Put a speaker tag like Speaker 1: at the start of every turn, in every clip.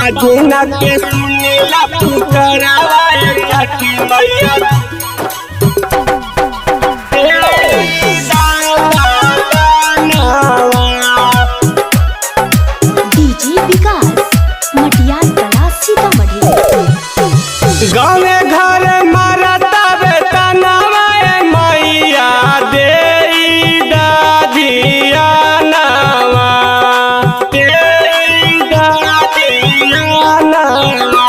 Speaker 1: बाजना के सुनेला पुकारावा छठी मैया।
Speaker 2: डीजे विकास मटियार कला सीतामढ़ी।
Speaker 1: गाँवे घर मारता बेतनावा मैया दे दादिया नावा, दे दादिया नावा।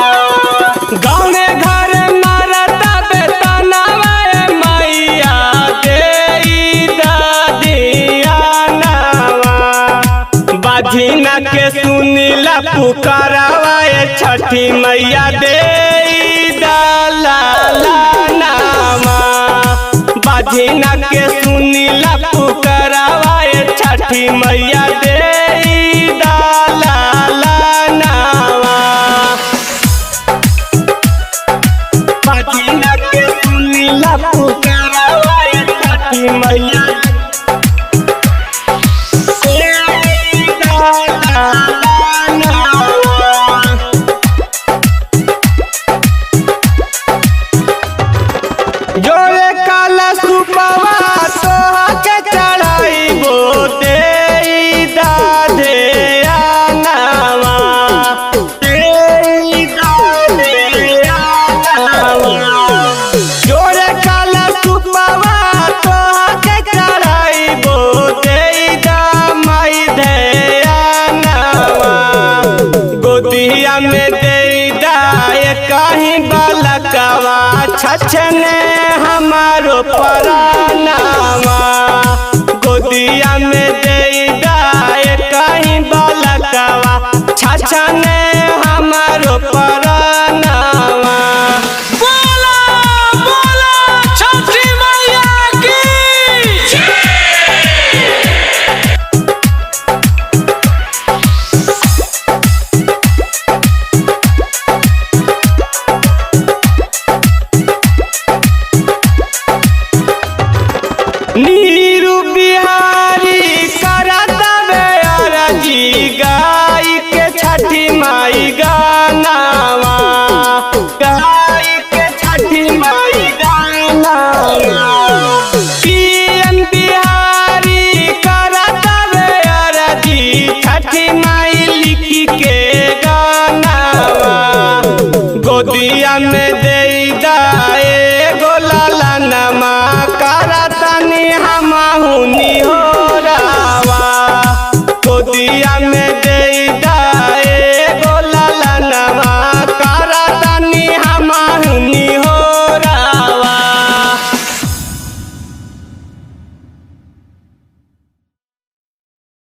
Speaker 1: गाँवे घर मारता बेतनावा मैया दे दादिया नावा। बाझिना के सुनीला पुकारावा छठी मैया दे नामा। बाझिना के सुनीला पुकारावा छठी मैया दे नामा। बाझिना के सुनीला पुकारावा छठी मैया। जोरे काला सुपवा तोहा के चढ़ाइबो दे दादे आनावा, दे दादे आनावा। जोरे काला सुपवा तोहा के चढ़ाइबो दे दामाई दे आनावा। गोदिया में दे दाए कहीं बालकवा छछने हमारो परानावा। गोदिया में दे दाए कहीं बालकवा छछने हमारो परानावा।
Speaker 3: बोला बोला छठी मैया की।
Speaker 1: नीरू बिहारी करता बेअरजी गाय के छठी माई गानावा, गाय के छठी माई गानावा। पीएम बिहारी करता बेअरजी छठी माई लिखी के गानावा। गोदिया में दे दाए गोला नमा करतनी हमहुनी हो रावा। गोदिया में दे